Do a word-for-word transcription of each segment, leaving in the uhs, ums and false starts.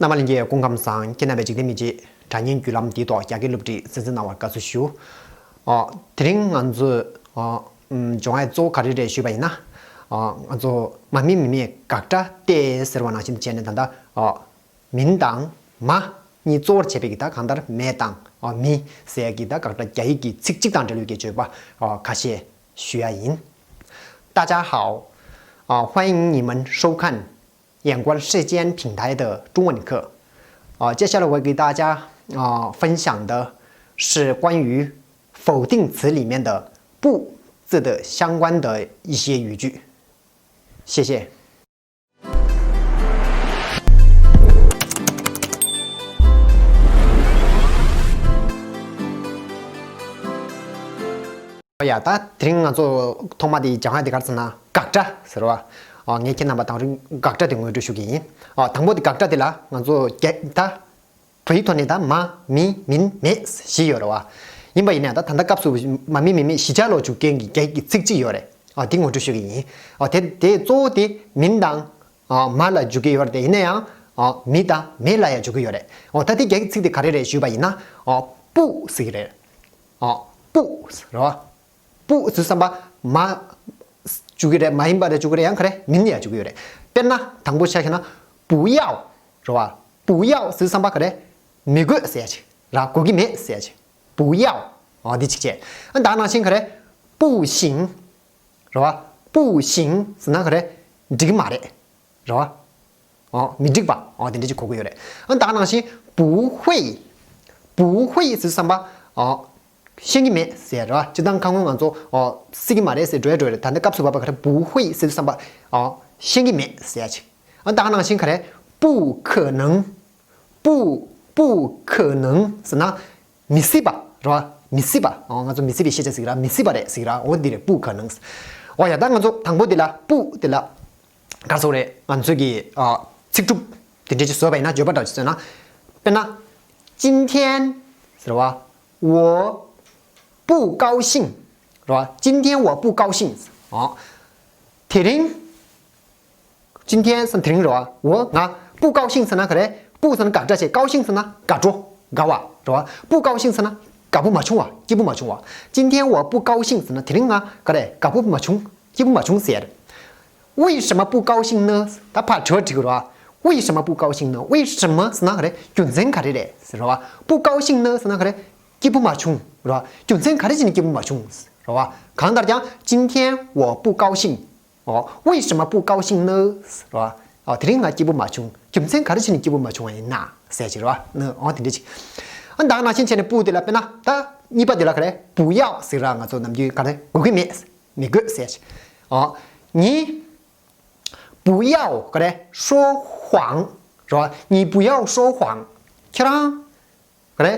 རྣམ་པ་ལྷན་རྒྱས་སྐུ་ཁམས་བཟང་། ཁྱེད་རྣམ་པས་འཇིག་རྟེན་མི་ཆོས་དྲ་བརྙན་བརྒྱུད་ལམ་འདིའི་ཐོག་རྒྱ་སྐད་སློབ་ཁྲིད་གསན་གཟིགས་གནང་བར་དགའ་བསུ་ཞུ། ཨ། དེ་རིང་ང་ཚོས་ཨ་ཨམ་སྦྱོང་བའི་གཙོ་བོ་ག་རེ་རེད་ཞུས་པ་ཡིན་ན། ཨ། ང་ཚོ་མ་མི་མི་མེད་དགག་སྒྲ་སྟེ་ཟེར་བ་ནང་བཞིན་བྱས་ནས་ད་ལྟ་ཨ་མིན་དང་མ་གཉིས་གཙོ་བོར་བྱས་པའི་གི་ད་གང་ལྟར་མེད་དང་ཨ་མི་ཟེར་ཡ་གི་ད་དགག་སྒྲ་རྒྱ་ཡིག་གི་ཚིག་གཅིག་དང་འབྲེལ་བའི་གི་བརྗོད་པ་ཨ་ཁ་ཤས་ཞུ་ཡ་ཡིན། 大家好，啊，欢迎你们收看 眼观世间品台的中文课。啊，接下来我给大家啊分享的是关于否定词里面的不字的相关的一些语句。谢谢。 ཡ། ད་དེ་རིང་ང་ཚོ་ཐོག་མ་དེ་སྦྱང་ཡ་དེ་ག་རེ་ཟེར་ན་དགག་སྒྲ་ཟེར་བ། ཨ། ངས་ཁྱེད་རྣམ་པ་དང་རིང་དགག་སྒྲ་དེ་ངོ་སྤྲོད་ཞུ་གི་ཡིན། ཨ། དང་པོ་དེ་དགག་སྒྲ་དེ་ལ་ང་ཚོ་རྒྱ་ད་བོད་ཡིག་ཐོག་ནས་ད་མ་མི་མིན་མེད་བཞི་ཡོད་རེད་བ། ཡིན་པ་ཡིན་ན་ད་ད་ལྟ་སྐབས་སུ་མ་མི་མི་མེད་བཞི་ཆ་ལོ་འཇུག་མཁན་གྱི་རྒྱ་ཡིག་གི་ཚིག་གཅིག་ཡོད་རེད། ཨ། དེ་ངོ་སྤྲོད་ཞུ་གི་ཡིན། ཨ། དེ་དེ་གཙོ་བོ་དེ་མིན་དང་། ཨ། མ་ལ་འཇུག་གི་ཡོད་རེད་དེ། ཡིན་ན་ཡང་། ཨ། མི་དང་མེད་ལ་ཡང་འཇུག་གི་ཡོད་རེད། ཨོ། ད་དེ་རྒྱ་ཡིག་ཚིག་དེ་ག་རེ་རེད་ཞུས་པ་ཡིན་ན། ཨ། 不 ཟེར་གི་རེད། ཨ། 不 ཟེར་རོ། 不 ཟེར་བསམ་པ་མ་འཇུག་གི་རེད། མ་ཡིན་པ་རེད་འཇུག་གི་རེད། ཡང་ག་རེ་མིན་ཡང་འཇུག་གི་ཡོད་རེད། དཔེར་ན་དང་པོ་ཆ་བཞག་ན། 不要 རེད་བ། 不要 ཟེར་བསམ་པ་ག་རེ། མི་དགོས་ཟེར་ཡ་ཅིག་ར། དགོས་ཀྱི་མེད་ཟེར་ཡ་ཅིག 不要 ཨོ། འདི་གཅིག་བྱས། ཨ། ད་ནང་བཞིན་ག་རེ། 不行 རེད་བ། 不行 ཟེར་ན་ག་རེ། འགྲིག་གི་མ་རེད། རེད་བ། ཨོ། མི་འགྲིག་པ། ཨོ། དེ་འདྲ་ཅིག་གོ་གི་ཡོད་རེད། ཨ། ད་ནང་བཞིན། 不会། 不会 ཟེར་བསམ་པ། ཨོ། ཤེས་ཀྱི་མེད་ཟེར་རེད་བ། སྤྱིར་བཏང་ཁ་སྔོན་ང་ཚོ། ཨོ། སྲིད་ཀྱི་མ་རེད་ཟེར་འགྲོ་ཡ་འགྲོ་ཡ་རེད། ད་ནི་སྐབས་སུ་བབ་པ་ག་རེ། 不会 ཟེར་བསམ་པ། ཨོ། ཤེས་ཀྱི་མེད་ཟེར་ཡ་ཅིག་ཨ། ད་ནང་བཞིན་ག་རེ། 不可能། 不། 不可能 ཟེར་ན། མི་སྲིད་པ་རེད་བ། མི་སྲིད་པ། ཨོ། ང་ཚོ་མི་སྲིད་པའི་ཤེས་བྱ་ཟེར་གི་ར། མི་སྲིད་པ་རེད་ཟེར་གི་ར། འོ་འདི་རེད། 不可能། ཨོ་ཡ། ད་ང་ཚོ་དང་པོ་འདི་ལ། 不 འདི་ལ་ག་རེ་ཟེར་དགོས་རེད། ང་ཚོས་ཀྱི། ཨ། ཚིག་གྲུབ་དེ་འདྲ་ཅིག་བཟོས་པ་ཡིན་ན། བརྗོད་པ་འདྲ་ཅིག་བཟོས་ན། དཔེར་ན། 今天 ཟེར་བ། 我不高兴 རེད་བ། 今天我不高兴། ཨོ། དེ་རིང་། 今天 ཟེར་ན་དེ་རིང་རེད་བ། 我 ང་། 不高兴 ཟེར་ན་ག་རེ། 不 ཟེར་ན་དགག་སྒྲ་བྱས། 高兴 ཟེར་ན་དགའ་སྤྲོ། དགའ་བ་རེད་བ། 不高兴 ཟེར་ན་དགའ་པོ་མ་བྱུང་བ། སྐྱིད་པོ་མ་བྱུང་བ། 今天我不高兴 ཟེར་ན་དེ་རིང་ང་ག་རེ། དགའ་པོ་མ་བྱུང་། སྐྱིད་པོ་མ་བྱུང་ཟེར། 为什么不高兴呢？ད་ཕར་དྲི་བ་དྲི་དགོས་རེད་བ། 为什么不高兴呢？为什么 ཟེར་ན་ག་རེ། རྒྱུ་མཚན་ག་རེ་རེད་ཟེར་རེད་བ། 不高兴呢 ཟེར་ན་ག་རེ། སྐྱིད་པོ་མ་བྱུང་རེད་བ། རྒྱུ་མཚན་ག་རེ་བྱས་ནས་སྐྱིད་པོ་མ་བྱུང་རེད་བ། གང་ལྟར་ཀྱང་། 今天我不高兴། ཨོ། 为什么不高兴呢？ཟེར་བ། ཨོ། དེ་རིང་ང་སྐྱིད་པོ་མ་བྱུང་། རྒྱུ་མཚན་ག་རེ་བྱས་ནས་སྐྱིད་པོ་མ་བྱུང་བ་ཡིན་ན་ཟེར་ཅིག་རེད་བ། ནི། ཨོ། དེ་འདྲ་ཅིག་ཨ། ད་ནང་བཞིན་བྱས་ནས། 不 དེ་ལ་དཔེར་ན་ད་གཉིས་པ་དེ་ལ་ག་རེ། 不要 ཟེར་ར། ང་ཚོ་ནམ་རྒྱུན་ག་རེ། དགོས་ཀྱི་མེད། མི་དགོས་ཟེར་ཅིག་ཨོ། 你 不要 ག་རེ། 说谎 རེད་བ། 你不要说谎། ཁྱེད་རང་ག་རེ།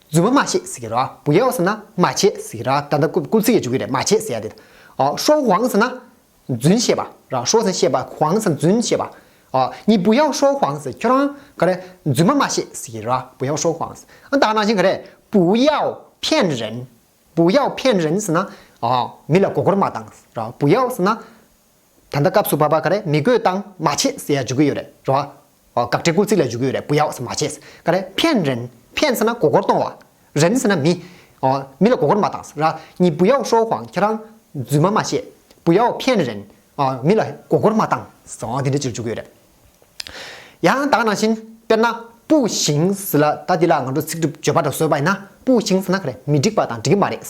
རྫུན་མ་མ་བཤད་ཟེར་གི་རེད་བ། 不要 ཟེར་ན་མ་བྱེད་ཟེར་གི་རེད་བ། ད་ལྟ་སྐུལ་སྐུལ་ཚིག་ཡང་འཇུག་གི་རེད། མ་བྱེད་ཟེར་ཡ་དེ། ཨོ། 说谎 ཟེར་ན་རྫུན་བཤད་པ་རེད་བ། 说 ཟེར་ན་བཤད་པ། 谎 ཟེར་ན་རྫུན་བཤད་པ། ཨོ། 你不要说谎 ཟེར། ཁྱོད་རང་ག་རེ། རྫུན་མ་མ་བཤད་ཟེར་གི་རེད་བ། 不要说谎 ཟེར། ཨ། ད་ནང་བཞིན་ག་རེ། 不要骗人། 不要骗人 ཟེར་ན། ཨོ། མི་ལ་མགོ་སྐོར་མ་བཏང་རེད་བ། 不要 ཟེར་ན། ད་ལྟ་སྐབས་སུ་བབ་པ་ག་རེ། མི་དགོས་དང་མ་བྱེད་ཟེར་ཡ་འཇུག་གི་ཡོད་རེད། རེད་བ། ཨོ། དགག་སྒྲའི་སྐུལ་ཚིག་ལ་འཇུག་གི་ཡོད་རེད། 不要 ཟེར། མ་བྱེད་ཟེར། ག་རེ། 骗人། 骗 ཟེར་ན་མགོ་སྐོར་གཏོང་བ། 人 ཟེར་ན་མི། ཨོ། མི་ལ་མགོ་སྐོར་མ་བཏང་ཟེར། རེད་བ། 你不要说谎། ཁྱེད་རང་རྫུན་མ་མ་བཤད། 不要骗人། ཨོ། མི་ལ་མགོ་སྐོར་མ་བཏང་ཟེར། ཨོ། དེ་འདྲ་ཅིག་འཇུག་གི་ཡོད་རེད། ཡང་ད་ག་ནང་བཞིན། དཔེར་ན། 不行 ཟེར་ལ། ད་འདི་ལ་ང་ཚོ་ཚིག་གྲུབ་བརྗོད་པ་འདྲ་བཟོས་པ་ཡིན་ན། 不行 ཟེར་ན་ག་རེ། མི་འགྲིག་པ་དང་འགྲིག་གི་མ་རེད་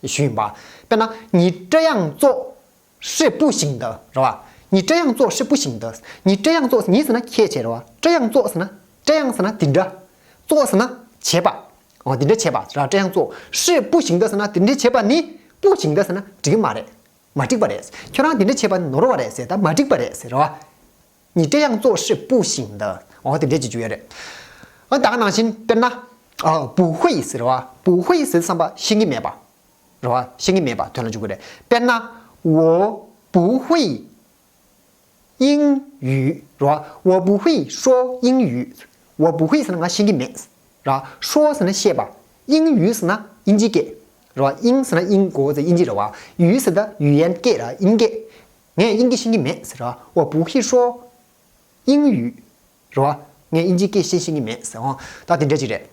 ཞུ་ཡིན་པ། དཔེར་ན། 你这样做 是不行的། རེད་བ། 你这样做是不行的། 你这样做། 你 ཟེར་ན་ཁྱེད་བྱས་རེད་བ། 这样做 ཟེར་ན། 这样 ཟེར་ན་འདི་འདྲ། 做 ཟེར་ན་བྱེད་པ། ཨོ། འདི་འདྲ་བྱེད་པ་རེད། 这样做 是不行的 ཟེར་ན། འདི་འདྲ་བྱེད་པ་ནི། 不行的 ཟེར་ན་འགྲིག་གི་མ་རེད། མ་འགྲིག་པ་རེད། ཁྱོད་རང་འདི་འདྲ་བྱེད་པ་ནོར་བ་རེད་ཟེར། ད་མ་འགྲིག་པ་རེད་ཟེར་རེད་བ། 你这样做是不行的། ཨོ། དེ་འདྲས་ཅིག་བརྗོད་ཡོད་རེད། ཨ། ད་ག་ནང་བཞིན་དཔེར་ན། ཨ། 不会 ཟེར་བ། 不会 ཟེར་བསམ་པ་ཤེས་ཀྱི་མེད་པ། རེད་བ། ཤེས་ཀྱི་མེད་པ་དོན་ལ་འཇུག་གི་རེད། དཔེར་ན། 我不会英语། རེད་བ། 我不会说英语། 我不会 ཟེར་ན་ང་ཤེས་ཀྱི་མེད། རེད་བ། 说 ཟེར་ན་བཤད་པ། 英语 ཟེར་ན་དབྱིན་ཇིའི་སྐད། རེད་བ། 英 ཟེར་ན་英国 ཟེར་དབྱིན་ཇི་རེད་བ། 语 ཟེར་ད་语言་སྐད་ར། 音སྐད། ངས་དབྱིན་སྐད་ཤེས་ཀྱི་མེད་ཟེར་ར། 我不会说英语། རེད་བ། ངས་དབྱིན་ཇིའི་སྐད་བཤད་ཤེས་ཀྱི་མེད་ཟེར་འོ། ད་དེ་འདྲ་ཅིག་རེད།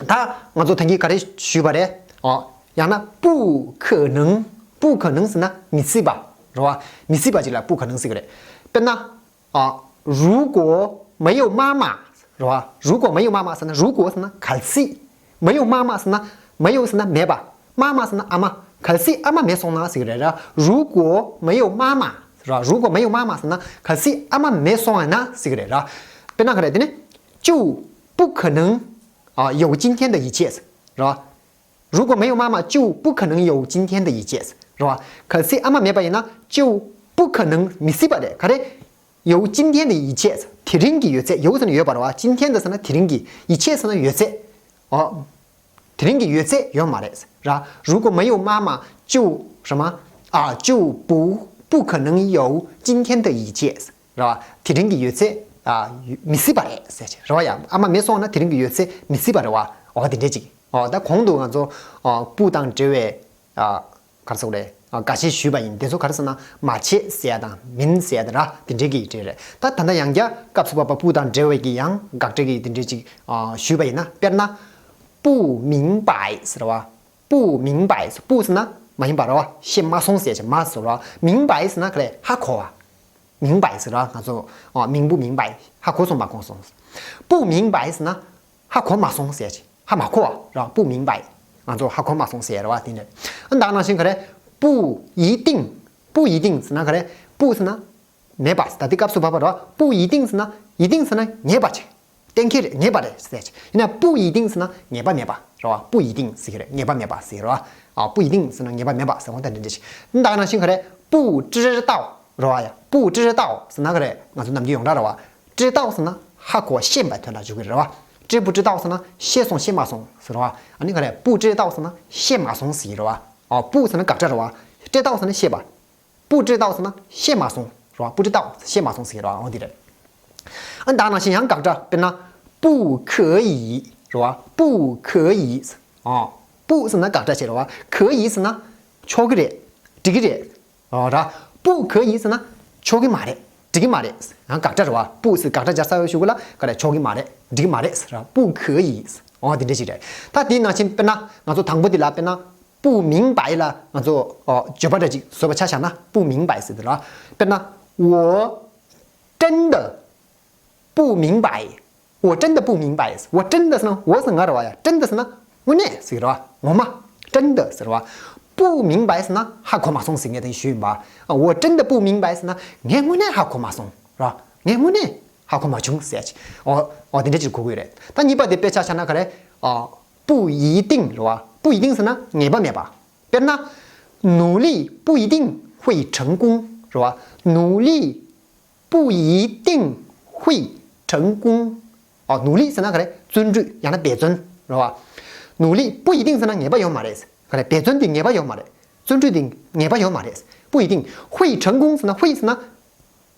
ད་ང་ཚོ་ད་གིན་ག་རེ་ཞུས་པ་རེད། ཨོ། ཡང་ན་不可能། 不可能་ཟེར་ན་མི་སྲིད་པ་རེད་བ། མི་སྲིད་པ་ཅིག་ལ་不可能་ཟེར་གི་རེད། དཔེར་ན། ཨ། 如果没有妈妈 རེད་བ། 如果没有妈妈 ཟེར་ན་如果 ཟེར་ན་གལ་སྲིད། 没有妈妈 ཟེར་ན། 没有 ཟེར་ན་མེད་པ། 妈妈 ཟེར་ན་ཨ་མ། གལ་སྲིད་ཨ་མ་མེད་སོང་ན་ཟེར་གི་རེད་ར། 如果没有妈妈 རེད་བ། 如果没有妈妈 ཟེར་ན་གལ་སྲིད་ཨ་མ་མེད་སོང་ཡ་ན་ཟེར་གི་རེད་ར། དཔེར་ན་ག་རེ་དེ་ནི། 就不可能 ཨ། 有今天的一切 རེད་བ། 如果没有妈妈，就不可能有今天的一切 རེད་བ། གལ་སྲིད་ཨ་མ་མེད་པ་ཡིན་ན་就不可能 མི་སྲིད་པ་རེད། ག་རེ། 有今天的一切 དེ་རིང་གི་ཡོད་ཚད། 有 ཟེར་ན་ཡོད་པ་རེད་བ། 今天的 ཟེར་ན་དེ་རིང་གི། 一切 ཟེར་ན་ཡོད་ཚད། ཨོ། དེ་རིང་གི་ཡོད་ཚད་ཡོད་མ་རེད་ར། 如果没有妈妈，就什么 ཨ། 就不不可能有今天的一切 ར། དེ་རིང་གི་ཡོད་ཚད། ཨ། མི་སྲིད་པ་རེད་ཟེར་ཅིག་རེད་བ། ཡ། ཨ་མ་མེད་སོང་ན་དེ་རིང་གི་ཡོད་ཚད་མི་སྲིད་པ་རེད་བ། འོ་དེ་འདྲས་ཅིག་འོ་ད་གོང་དུ་ང་ཚོ། ཨ། 不 དང་འབྲེལ་བའི། ཨ། ག་རེ་ཟེར་དགོས་རེད། ཨ། འགའ་ཤས་ཞུས་པ་ཡིན། དེ་ཚོ་ག་རེ་ཟེར་ན་མ་བྱེད་ཟེར་ཡ་དང་མིན་ཟེར་ཡ་དང་ར། དེ་འདྲས་ཀྱི་འབྲེལ་རེད། ད་ད་ལྟ་ཡང་བསྐྱར་སྐབས་སུ་བབ་པ་不 དང་འབྲེལ་བའི་གི་ཡང་དགག་སྒྲ་གི་དེ་འདྲས་ཅིག་ཨ། ཞུས་པ་ཡིན་ན། དཔེར་ན། 不明白 ཟེར་བ། 不明白། 不 ཟེར་ན་མ་ཡིན་པ་རེད་བ། ཤེས་མ་སོང་ཟེར་ཅིག་མ་ཟེར་བ། 明白 ཟེར་ན་ག་རེ། ཧ་གོ་བ། 明白 ཟེར་བ། ང་ཚོ། ཨ། 明不明白། ཧ་གོ་སོང་མ་གོ་སོང་། 不明白 ཟེར་ན་ཧ་གོ་མ་སོང་ཟེར་ཅིག་ཧ་མ་གོ་བ་རེད་བ། 不明白། ང་ཚོ་ཧ་གོ་མ་སོང་ཟེར་རེད་བ། དེ་འདྲ། ཨ། ད་ནང་བཞིན་ག་རེ། 不一定། 不一定 ཟེར་ན་ག་རེ། 不 ཟེར་ན་མེད་པ། ད་དེ་སྐབས་སུ་བབ་པ་རེད་བ། 不一定 ཟེར་ན། 一定 ཟེར་ན་ངེས་པ་ཅིག་གཏན་འཁེལ་རེད། ངེས་པ་རེད་ཟེར་ཅིག་ཡིན་ན་不一定 ཟེར་ན་ངེས་པ་མེད་པ་རེད་བ། 不一定 ཟེར་གི་རེད། ངེས་པ་མེད་པ་ཟེར་གི་རེད་བ། ཨ། 不一定 ཟེར་ན་ངེས་པ་མེད་པ་ཟེར་བ་དང་འདྲ་འདྲ་ཞིག་ད་ནང་བཞིན་ག་རེ། 不知道 རེད་བ། ཡ། 不知道 ཟེར་ན་ག་རེ། ང་ཚོ་ནམ་རྒྱུན་ཡོངས་གྲགས་རེད་བ། 知道 ཟེར་ན་ཧ་གོ་ཤེས་པའི་དོན་དག་འཇུག་གི་རེད་བ། 知不知道 ཟེར་ན་ཤེས་སོང་ཤེས་མ་སོང་ཟེར་བ། ཨ་ནི་ག་རེ། 不知道 ཟེར་ན་ཤེས་མ་སོང་ཟེར་གི་རེད་བ། ཨ། 不 ཟེར་ན་དགག་སྒྲ་རེད་བ། 知道 ཟེར་ན་ཤེས་པ། 不知道 ཟེར་ན་ཤེས་མ་སོང་རེད་བ། 不知道 ཤེས་མ་སོང་ཟེར་གི་རེད་བ། འོ་འདི་རེད། ཨ། ད་ནང་བཞིན་ཡང་དགག་སྒྲ། དཔེར་ན། 不可以 རེད་བ། 不可以། ཨ། 不 ཟེར་ན་དགག་སྒྲ་བྱས་རེད་བ། 可以 ཟེར་ན་ཆོག་གི་རེད། འགྲིག་གི་རེད། ཨ། ར། 不可以 ཟེར་ན་ཆོག་གི་མ་རེད། འགྲིག་གི་མ་རེད། ཡང་དགག་སྒྲ་རེད་བ། 不 ཟེར་དགག་སྒྲ་སྦྱར་ས་ཡོད་ཞུ་གི་ལ་ག་རེ། ཆོག་གི་མ་རེད། འགྲིག་གི་མ་རེད་ཟེར་ར། 不可以། ཨོ་དེ་འདྲ་ཞིག་རེད། ད་དེའི་ནང་བཞིན་དཔེར་ན་ང་ཚོ་དང་པོ་དེ་ལ་དཔེར་ན། 不明白 ལ་ང་ཚོ་ཨོ་བརྗོད་པ་འདྲ་ཅིག་བཟོས་པ་ཆ་བཞག་ན། 不明白 ཟེར་དེ་ལ། དཔེར་ན། 我真的 不明白། 我真的不明白། 我真的 ཟེར་ན། 我 ཟེར་ང་རེད་བ། ཡ། 真的 ཟེར་ན་དངོས་གནས་ཟེར་གི་རེད་བ། ངོ་མ། 真的 ཟེར་བ། 不明白 ཟེར་ན་ཧ་གོ་མ་སོང་ཟེར་ངས་དེ་ཞུས་ཡིན་པ། 我真的不明白 ཟེར་ན་ངས་དངོས་གནས་ཧ་གོ་མ་སོང་ར། ངས་དངོས་གནས་ཧ་གོ་མ་བྱུང་ཟེར་ཅིག་ཨོ། ཨོ་དེ་འདྲ་ཅིག་གོ་གི་ཡོད་རེད། ད་གཉིས་པ་དེ་དཔེ་ཆ་བཞག་ན་ག་རེ། ཨོ། 不一定 རེད་བ། 不一定 ཟེར་ན་ངེས་པ་མེད་པ། དཔེར་ན། 努力不一定会成功 རེད་བ། 努力 不一定会成功། ཨོ། 努力 ཟེར་ན་ག་རེ། བརྩོན་འགྲུས་ཡང་ན་འབད་བརྩོན་རེད་བ། 努力 不一定 ཟེར་ན་ངེས་པ་ཡོད་མ་རེད། ག་རེ། འབད་བརྩོན་དེ་ངེས་པ་ཡོད་མ་རེད། བརྩོན་འགྲུས་དེ་ངེས་པ་ཡོད་མ་རེད། 不一定会成功 ཟེར་ན། 会 ཟེར་ན་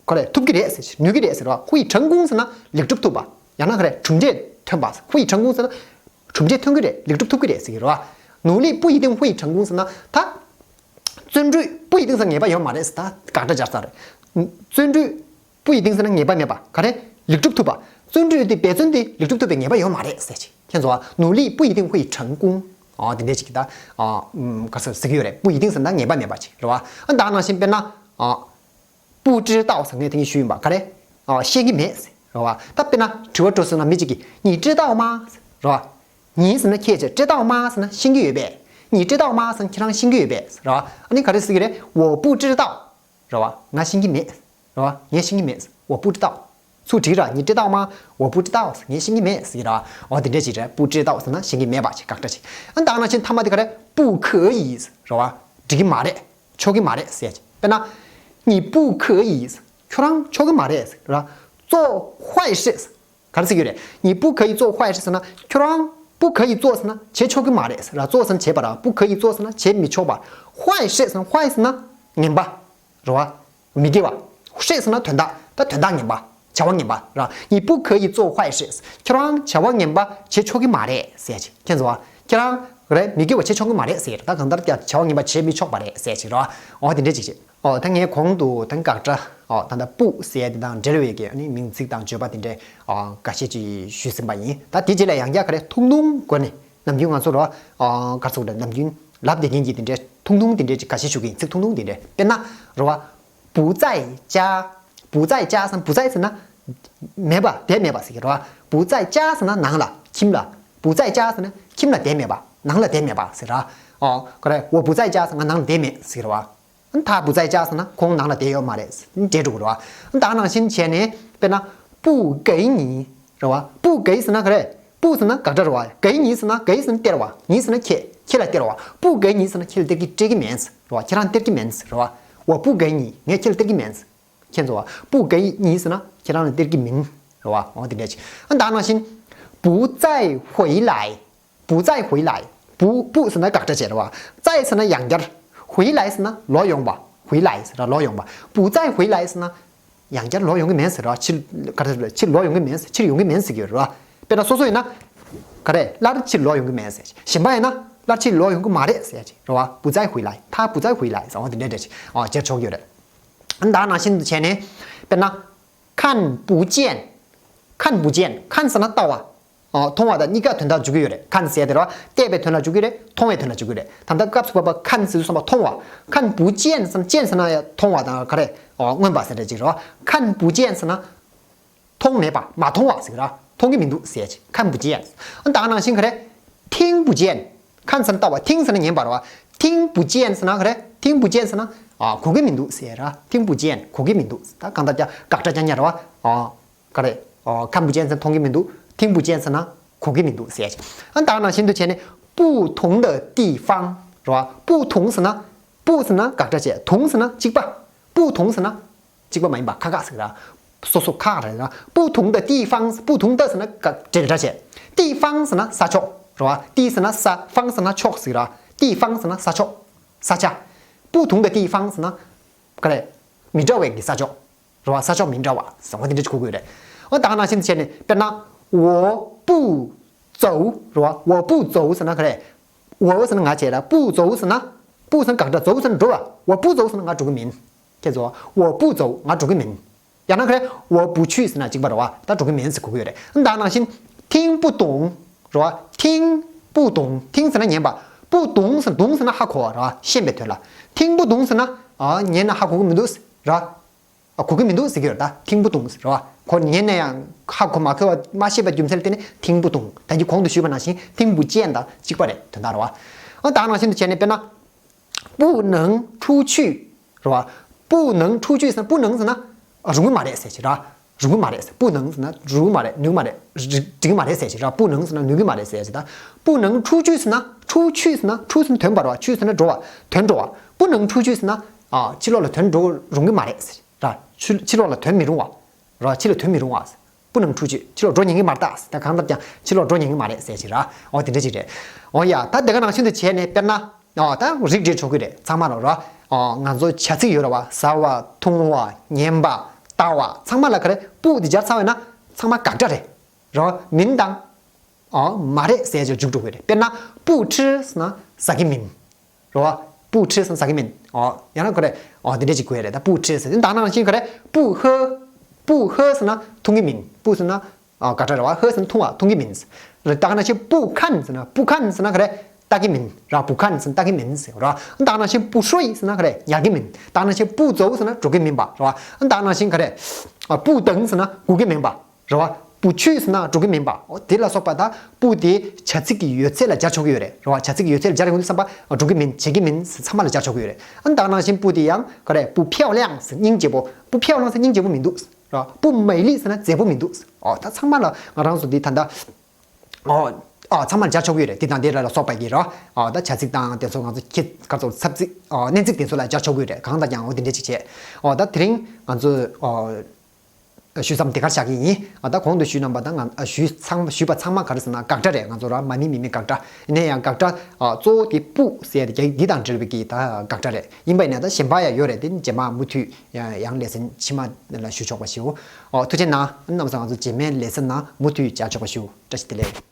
ག་རེ། ཐུབ་ཀྱི་རེད་ཟེར། ནུས་ཀྱི་རེད་ཟེར་བ། 会成功 ཟེར་ན་ལེགས་གྲུབ་ཐུབ་པ། ཡང་ན་ག་རེ། གྲུབ་འབྲས་ཐོན་པ། 会成功 ཟེར་ན་གྲུབ་འབྲས་ཐོན་གྱི་རེད། ལེགས་གྲུབ་ཐུབ་ཀྱི་རེད་ཟེར་གྱི་རེད་བ། 努力不一定会成功 ཟེར་ན་ད། བརྩོན་འགྲུས་不一定 ཟེར་ངེས་པ་ཡོད་མ་རེད་ཟེར། ད་དགག་སྒྲ་སྦྱར་ས་རེད། བརྩོན་འགྲུས་不一定 ཟེར་ན་ངེས་པ་མེད་པ། ག་རེ། ལེགས་གྲུབ་ཐུབ་པ། བརྩོན་འགྲུས་དེ་འབད་བརྩོན་དེ་ལེགས་གྲུབ་ཐུབ་པའི་ངེས་པ་ཡོད་མ་རེད་ཟེར་ཅིག་མཁྱེན་སོང་ཨ། 努力不一定会成功། ཨ། དེ་འདྲས་ཅིག་ད། ཨ། ཨུམ། ག་ཟེར་ཟེར་གྱི་ཡོད་རེད། 不一定 ཟེར་ན་ངེས་པ་མེད་པ་ཅིག་རེད་བ། ཨ། ད་ནང་བཞིན་དཔེར་ན། ཨ། 不知道 ཟེར་ངས་དེ་གཉིས་ཞུས་ཡིན་པ། ག་རེ། ཨ། ཤེས་ཀྱི་མེད་ཟེར་རེད་བ། ད་དཔེར་ན་དྲི་བ་དྲིས་སོང་ན་མི་གཅིག་གིས། 你知道吗 ཟེར་རེད་བ། 你 ཟེར་ན་ཁྱེད་ཅེས། 知道吗 ཟེར་ན་ཤེས་ཀྱི་ཡོད་པས། 你知道吗 ཟེར་ན་ཁྱེད་རང་ཤེས་ཀྱི་ཡོད་པས་ཟེར་རེད་བ། ཨ་ནི་ག་རེ་ཟེར་གྱི་རེད། 我不知道 རེད་བ། ང་ཤེས་ཀྱི་མེད། རེད་བ། ངས་ཤེས་ཀྱི་མེད། 我不知道། ཚུར་དྲིས་ར། 你知道吗 我不知道། ངས་ཤེས་ཀྱི་མེད་ཟེར་གྱི་ར། འོ་དེ་འདྲས་ཅིག་རེད། 不知道 ཟེར་ན་ཤེས་ཀྱི་མེད་པ་ཅིག་དགག་སྒྲ་ཅིག་ཨ། ད་ནང་བཞིན་མཐའ་མ་དེ་ག་རེ། 不可以 རེད་བ། འགྲིག་གི་མ་རེད། ཆོག་གི་མ་རེད་ཟེར་ཅིག་དཔེར་ན། 你不可以 ཁྱོད་རང་ཆོག་གི་མ་རེད་ཟེར་ར། 做坏事 ག་རེ་ཟེར་གྱི་རེད། 你不可以做坏事 ཟེར་ན་ཁྱོད་རང་། 不可以做 ཟེར་ན་བྱེད་ཆོག་གི་མ་རེད་ཟེར་ར། 做 ཟེར་ན་བྱེད་པ་ར། 不可以做 ཟེར་ན་བྱེད་མི་ཆོག་པ། 坏事 ཟེར་ན། 坏 ཟེར་ན་ངན་པ་རེད་བ། མི་དགེ་བ། 坏 ཟེར་ན་དོན་དག་ད་དོན་དག་ངན་པ། བྱ་བ་ངན་པ་ར། 你不可以做坏事། ཁྱོད་རང་བྱ་བ་ངན་པ་བྱེད་ཆོག་གི་མ་རེད་ཟེར་ཅིག་མཁྱེན་སོང་བ། ཁྱེད་རང་རེད། མི་དགེ་བ་བྱེད་ཆོག་གི་མ་རེད་ཟེར། ད་གང་ལྟར་ཀྱང་བྱ་བ་ངན་པ་བྱེད་མི་ཆོག་པ་རེད་ཟེར་ཅིག་ར། འོ་དེ་འདྲས་ཅིག་བྱེད། ཨོ་ད་ངས་གོང་དུ་ད་དགག་སྒྲ་ ཨོ་ད་ལྟ་སྤུ་ཟེར་ཡ་དེ་དང་འབྲེལ་བའི་གི་ཨ་ནི་མིང་ཚིག་དང་བརྗོད་པ་དེ་འདྲའི་ཨོ་འགའ་ཤས་ཅིག་ཞུས་ཟིན་པ་ཡིན། ད་དེ་རྗེས་ལ་ཡང་བསྐྱར་ག་རེ་ཐུང་ཐུང་སྒོ་ནས་ནམ་རྒྱུན་ང་ཚོ་རོ་ཨོ་ག་རེ་ཟེར་དགོས་རེད། ནམ་རྒྱུན་ལབ་བསྡད་མཁན་གྱི་དེ་འདྲའི་ཐུང་ཐུང་དེ་འདྲའི་ཅིག་འགའ་ཤས་ཞུ་གི་ཡིན། ཚིག་ཐུང་ཐུང་དེ་འདྲའི། དཔེར་ན་རོ་ཨ་不在家། 不在家ཟེར་ན། 不在ཟེར་ན་མེད་པ། དེ་མེད་པ་ཟེར་གི་རེད་བ། 不在家ཟེར་ན་ནང་ལ། ཁྱིམ་ལ། 不在家ཟེར་ན་ཁྱིམ་ལ་བསྡད་མེད་པ། ནང་ལ་བསྡད་མེད་པ་ཟེར་ར། ཨོ་ག་རེ། 我不在家ཟེར་ན་ང་ནང་ལ་བསྡད་མེད་ཟེར་གི་རེད་བ། 他不在家ཟེར་ན་ཁོང་ནང་ལ་བསྡད་ཡོད་མ་རེད། འདྲེ་འགྲོ་གི་རེད་བ། ད་ག་ནང་བཞིན་བྱས་ནས་དཔེར་ན་不给你རེད་བ། 不给ཟེར་ན་ག་རེ། 不ཟེར་ན་དགག་སྒྲ་རེད་བ། 给你ཟེར་ན། 给ཟེར་ན་སྟེར་བ། 你ཟེར་ན་ཁྱེད། ཁྱེད་ལ་སྟེར་བ། 不给你ཟེར་ན་ཁྱེད་ལ་སྟེར་གི་སྤྲད་ཀྱི་མེད་ཟེར་རེད་བ། ཁྱེད་རང་སྟེར་གྱི་མེད་ཟེར་རེད་བ། 我不给你ངས་ཁྱེད་ལ་སྟེར་གྱི་མེད་ཟེར། ཁྱེད་ཚོ་བ། 不给你ཟེར་ན་ཁྱེད་རང་ལ་སྟེར་གྱི་མིན། རེད་བ། འོ་དེ་འདྲ་ཅིག་ཨ་ད་ག་ནང་བཞིན། 不再回来། 不再回来། 不། 不ཟེར་ན་དགག་སྒྲ་བྱས་རེད་བ། 再ཟེར་ན་ཡང་བསྐྱར། 回来ཟེར་ན་ལོག་ཡོང་བ། 回来ཟེར་ན་ལོག་ཡོང་བ། 不再回来ཟེར་ན་ཡང་བསྐྱར་ལོག་ཡོང་གི་མེད་ཟེར་རེད་བ། ཕྱིར་ག་རེ་ཟེར། ཕྱིར་ལོག་ཡོང་གི་མེད་ཟེར། ཕྱིར་ཡོང་གི་མེད་ཟེར་གྱི་ཡོད་རེད་བ། དཔེར་ན་སོ་སོ་ཡིན་ན། ག་རེ། སླར་ཕྱིར་ལོག་ཡོང་གི་མེད་ཟེར། གཞན་པ་ཡིན་ན་སླར་ཕྱིར་ལོག་ཡོང་གི་མ་རེད་ཟེར་ཡ་ཅིག་རེད་བ། 不再回来། 他不再回来ཟེར། འོ་དེ་འདྲ་འདྲ་ཅིག་ཨོ་བྱེད་ཆོག་གི་ཡོད་རེད། ཨ་ད་ག་ནང་བཞིན་དུ་བྱས་ནས། དཔེར་ན། 看不见། 看不见། 看ཟེར་ན་ལྟ་བ། ཨོ་མཐོང་བ་དང་གཉིས་ཀ་དོན་དག་འཇུག་གི་ཡོད་རེད། 看ཟེར་དེ་རེད་བ། བལྟས་པའི་དོན་ལ་འཇུག་གི་རེད། མཐོང་བའི་དོན་ལ་འཇུག་གི་རེད། ད་ལྟ་སྐབས་སུ་བབ་པ་看ཟེར་དུས་ཙམ་པ་མཐོང་བ། 看不见ཟེར་ན། 见ཟེར་ན་ཡང་མཐོང་བ་དང་ག་རེ། ཨོ་མངོན་པ་ཟེར་འདྲ་ཅིག་རེད་བ། 看不见ཟེར་ན། མཐོང་མེད་པ། མ་མཐོང་བ་ཟེར་གི་ར། མཐོང་གི་མི་འདུག་ཟེར་ཅིག 看不见། ཨ་ད་ག་ནང་བཞིན་ག་རེ། 听不见། 看ཟེར་ན་ལྟ་བ། 听ཟེར་ན་ཉན་པ་ར་བ། 听不见ཟེར་ན་ག་རེ། 听不见ཟེར་ན། ཨ་གོ་གི་མི་འདུག་ཟེར་ར། 听不见། གོ་གི་མི་འདུག་ད་གང་ལྟར་ཀྱང་དགག་སྒྲ་ཀྱང་ཉར་བ། ཨ་ག་རེ། ཨ་看不见ཟེར་ན་མཐོང་གི་མི་འདུག 听不见ཟེར་ན་གོ་གི་མི་འདུག་ཟེར་ཅིག་ཨ་ད་ག་ནང་བཞིན་དུ་བྱས་ནས། 不同的地方ར་བ། 不同ཟེར་ན། 不ཟེར་ན་དགག་སྒྲ་བྱས། 同ཟེར་ན་གཅིག་པ། 不同ཟེར་ན། གཅིག་པ་མ་ཡིན་པ་ཁག་ཁག་ཟེར་གི་ར། སོ་སོ་ཁག་རེད་ར། 不同的地方། 不同的ཟེར་ན་ག་འབྲེལ་སྒྲ་བྱས། 地方ཟེར་ན་ས་ཕྱོགས་རེད་བ། 地ཟེར་ན་ས། 方ཟེར་ན་ཕྱོགས་ཟེར་གི་ར། 地方ཟེར་ན་ས་ཕྱོགས། ས་ཆ། 不同的地方ཟེར་ན་ག་རེ། མི་འདྲ་བའི་གི་ས་ཕྱོགས་རེད་བ། ས་ཕྱོགས་མི་འདྲ་བ་ཟེར་བ་དེ་འདྲ་ཅིག་གོ་དགོས་རེད། འོ་ད་ག་ནང་བཞིན་བྱས་ནས་དཔེར་ན། 我不走རེད་བ། 我不走ཟེར་ན་ག་རེ། 我ཟེར་ན་ང་བྱས་ར། 不走ཟེར་ན། 不ཟེར་ན་དགག་སྒྲ། 走ཟེར་ན་འགྲོ་བ། 我不走ཟེར་ན་ང་འགྲོ་གི་མིན། ཁྱེད་ཚོ། 我不走ང་འགྲོ་གི་མིན། ཡང་ན་ག་རེ། 我不去ཟེར་ན་གཅིག་པ་རེད་བ། ད་འགྲོ་གི་མིན་ཟེར་གོ་གི་ཡོད་རེད། ད་ག་ནང་བཞིན། 听不懂རེད་བ། 听不懂། 听ཟེར་ན་ཉན་པ། 不懂ཟེར། 懂ཟེར་ན་ཧ་གོ་བ་རེད་བ། ཤེས་པའི་དོན་ལ། 听不懂ཟེར་ན། ཨ་ཉན་ན་ཧ་གོ་གི་མི་འདུག་རེད་བ། ཨ་གོ་གི་མི་འདུག་ཟེར་གྱི་ཡོད་རེད། ད་听不懂ཟེར་བ། ཁོ་ཉན་ན་ཡང་ཧ་གོ་མ་ཁོ་བ་མ་ཤེས་པའི་རྒྱུ་མཚན་དེ་ནི་听不懂། ད་གིན་གོང་དུ་ཞུས་པ་ནང་བཞིན་听不见དང་གཅིག་པ་རེད། དོན་དག་རེད་བ། ཨ་ད་ག་ནང་བཞིན་དུ་བྱས་ནས་དཔེར་ན། 不能出去རེད་བ། 不能出去ཟེར་ན། 不能ཟེར་ན་རུང་གི་མ་རེད་ཟེར་གྱི་རེད། རུང་གི་མ་རེད་ཟེར། 不能ཟེར་ན་རུང་གི་མ་རེད། ནུས་གི་མ་རེད། འགྲིག་གི་མ་རེད་ཟེར་གྱི་རེད། 不能ཟེར་ན་ནུས་གི་མ་རེད་ཟེར་གྱི་ད། 不能出去ཟེར་ན། 出去ཟེར་ན། 出ཟེར་ན་ཐོན་པ་རེད་བ། 去ཟེར་ན་འགྲོ་བ། ཐོན་འགྲོ་བ། 不能出去ཟེར་ན། ཨ་ཕྱི་ལོགས་ལ་ཐོན་འགྲོ་རུང་གི་མ་རེད་ཟེར། ར། ཕྱི་ཕྱི་ལོགས་ལ་ཐོན་མི་རུང་བ། ར། ཕྱི་ལ་ཐོན་མི་རུང་བ། 不能出去ཕྱི་ལོགས་འགྲོ་ཉན་གི་མ་རེད་ད། ད་གང་ལྟར་ཀྱང་ཕྱི་ལོགས་འགྲོ་ཉན་གི་མ་རེད་ཟེར་གྱི་ར། འོ་དེ་འདྲ་ཅིག་རེད། འོ་ཡ། ད་དེ་ག་ནང་བཞིན་དུ་བྱས་ནས་དཔེར་ན། འོ་ད་རིགས་འགྲེ་ཆོག་གི་རེད། ཚང་མ་ལ་ར། འོ་ང་ཚོ་བྱ་ཚིག་ཡོད་ར་བ། ཟ་བ། འཐུང་བ། ཉན་པ། ལྟ་བ། ཚང་མ་ལ་ག་རེ། 不དེ་སྦྱར་ཚར་བས་ན་ཚང་མ་དགག་སྒྲ་རེད། ར། མིན་དང་། ཨོ་མ་རེད་ཟེར་ཅིག་འཇུག་འགྲོ་གི་རེད། དཔེར་ན། 不吃ཟེར་ན་ཟ་གི་མིན། རེད་བ། 不吃ཟེར་ན་ཟ་གི་མིན། ཨོ་ཡང་ན་ག་རེ། ཨོ་དེ་འདྲ་ཅིག་གོ་ཡ་རེད། ད་不吃ཟེར་ད་ནང་བཞིན་ག་རེ། 不喝། 不喝ཟེར་ན་འཐུང་གི་མིན། 不ཟེར་ན། ཨོ་དགག་སྒྲ་རེད་བ། 喝ཟེར་ན་འཐུང་བ། འཐུང་གི་མིན། ད་ནང་བཞིན་不看ཟེར་ན། 不看ཟེར་ན་ག་རེ། ལྟ་གི་མིན། རེད་བ། 不看ཟེར་ན་ལྟ་གི་མིན་ཟེར་རེད་བ། ད་ནང་བཞིན་不睡ཟེར་ན་ག་རེ། ཉལ་གི་མིན། ད་ནང་བཞིན་不走ཟེར་ན་འགྲོ་གི་མིན་པ་རེད་བ། ད་ནང་བཞིན་ག་རེ། ཨ་不等ཟེར་ན་སྒུག་གི་མིན་པ། རེད་བ། 不去ཟེར་ན་འགྲོ་གི་མིན་པ། འོ་དེ་ལ་སོགས་པ་དང་། 不དེ་བྱ་ཚིག་གི་ཡོད་ཚད་ལ་སྦྱར་ཆོག་གི་ཡོད་རེད། རེད་བ། བྱ་ཚིག་གི་ཡོད་ཚད་ལ་སྦྱར་ཡོང་དུས་ཙམ་པ་འགྲོ་གི་མིན། བྱེད་ཀྱི་མིན་ཟེར་ཚང་མ་ལ་སྦྱར་ཆོག་གི་ཡོད་རེད། ཨ་ད་ནང་བཞིན་不དེ་ཡང་ག་རེ། 不漂亮ཟེར་སྙིང་རྗེ་པོ། 不漂亮ཟེར་སྙིང་རྗེ་པོ་མི་འདུག་རེད་བ། 不美丽ཟེར་ན་མཛེས་པོ་མི་འདུག་འོ་ད་ཚང་མ་ལ་ང་རང་ཚོ་འདི་ད་ལྟ། འོ། ཨ་ཚང་མ་ལ་སྦྱར་ཆོག་གི་ཡོད་རེད། དེ་དང་དེ་ལ་ལ་སོགས་པ་གི་རེད་བ། ཨ་ད་བྱ་ཚིག་དང་དེ་ཚོ་ང་ཚོ་ཁྱེད་ག་ཚོ་ཚབ་ཚིག་ཨ་སྣོན་ཚིག་དེ་ཚོ་ལ་སྦྱར་ཆོག་གི་ཡོད་རེད། གང་ལྟར་ཀྱང་འོ་དེ་འདྲ་ཅིག་བྱས། འོ་ད་དེ་རིང་ང་ཚོས་ཨ། ཞུས་མཚམས་དེ་གར་བཞག་གི་ཡིན། ཨ་ད་གོང་དུ་ཞུས་གནང་པ་དང་ང་ཨ་ཞུས་ཚང་ཞུས་པ་ཚང་མ་ག་རེ་ཟེར་ན་དགག་སྒྲ་རེད། ང་ཚོ་ར་མ་མི་མི་མི་དགག་སྒྲ། ཡིན་ན་ཡང་དགག་སྒྲ་ཨ་གཙོ་བོ་དེ་不ཟེར་ཡ་དེ་འདི་དང་འབྲེལ་བའི་གི་ད་དགག་སྒྲ་རེད། ཡིན་པ་ཡིན་ན་ད་གཞན་པ་ཡང་ཡོད་རེད། དེ་རྗེས་མ་མུ་མཐུད་ཡང་ལེ་ཚན་ཕྱི་མ་ལ་ཞུ་ཆོག་པ་ཞུ། ཨོ་ཐུགས་རྗེ་གནང་། རྣམ་པ་ཚོ་ང་ཚོ་རྗེས་མའི་ལེ་ཚན་ནང་མུ་མཐུད་མཇལ་ཆོག་པ་ཞུ། བཀྲ་ཤིས་བདེ་ལེགས།